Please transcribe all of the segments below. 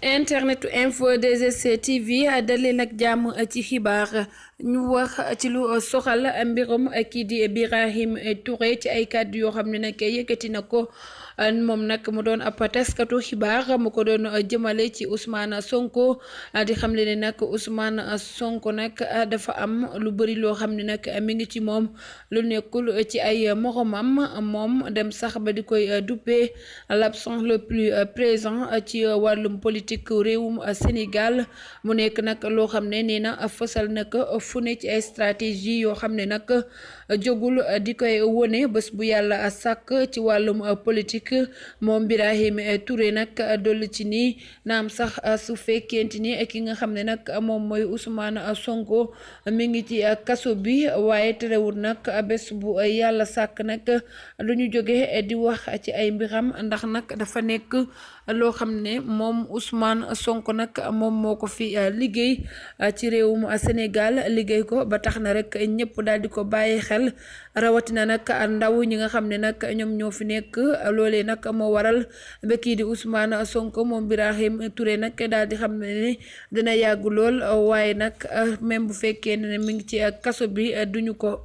internet info 2S TV dalal ak jàmm ci xibaar ñu wax ci lu soxal mbirum kii di Birahim Touré ci ay kàddu yoo xam ne nag yëkkati na ko moom nag mu doon ab taskatu xibaar mu ko doon jëmale ci Ousmane Sonko di xam ne nag Ousmane Sonko nag dafa am lu bëri loo xam ne nag mi ngi ci moom lu nekkul ci ay moromam moom dem sax ba di koy duppee l'absent le plus présent ci wàllum politique réewum Sénégal mu nekk nag loo xam ne nee na fësal nag fu ne ci ay stratégie yoo xam ne nag jógul di koy wone bés bu yàlla sàkk ci wàllum politique moom Birahim Touré nag dolli ci nii naam sax su fekkente ni ki nga xam ne nag moom mooy Ousmane Sonko mi ngi ci kaso bi waaye terewul nag bés bu yàlla sàkk nag lu ñu jóge di wax ci ay mbiram ndax nag dafa nekk loo xam ne moom Ousmane Sonko nag moom moo ko fi liggéey ci réewum Sénégal liggéey ko ba tax na rek ñëpp daal di ko bàyyi xel rawatina nag ndaw ñi nga xam ne nag ñoom ñoo fi nekk loolee nag moo waral ba kii di Ousmane Sonko moom Birahim Touré nag daal di xam ne dina yàgg lool waaye nag même bu fekkee ne mi ngi ci kaso bi duñu ko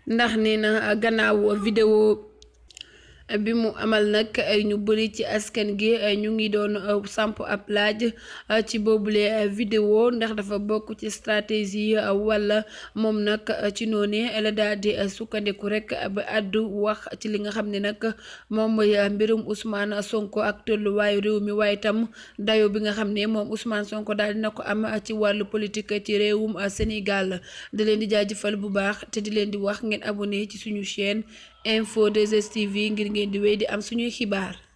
ndax nee na gannaaw vidéo bi mu amal nag ñu bëri ci askan gi ñu ngi doon samp ab laaj ci boobule vidéo ndax dafa bokk ci stratégie wala moom nag ci noonu la daal di sukkandiku rek ba àddu wax ci li nga xam ne nag moom mooy mbirum Ousmane Sonko ak tolluwaayu réew mi waaye itam dayo bi nga xam ne moom Ousmane Sonko daal dina ko am ci wàllu politique ci réewum Sénégal di leen di jaajëfal bu baax te di leen di wax ngeen abonné ci suñu chaîne info 2S TV ngir ngeen di wéy di am suñuy xibaar.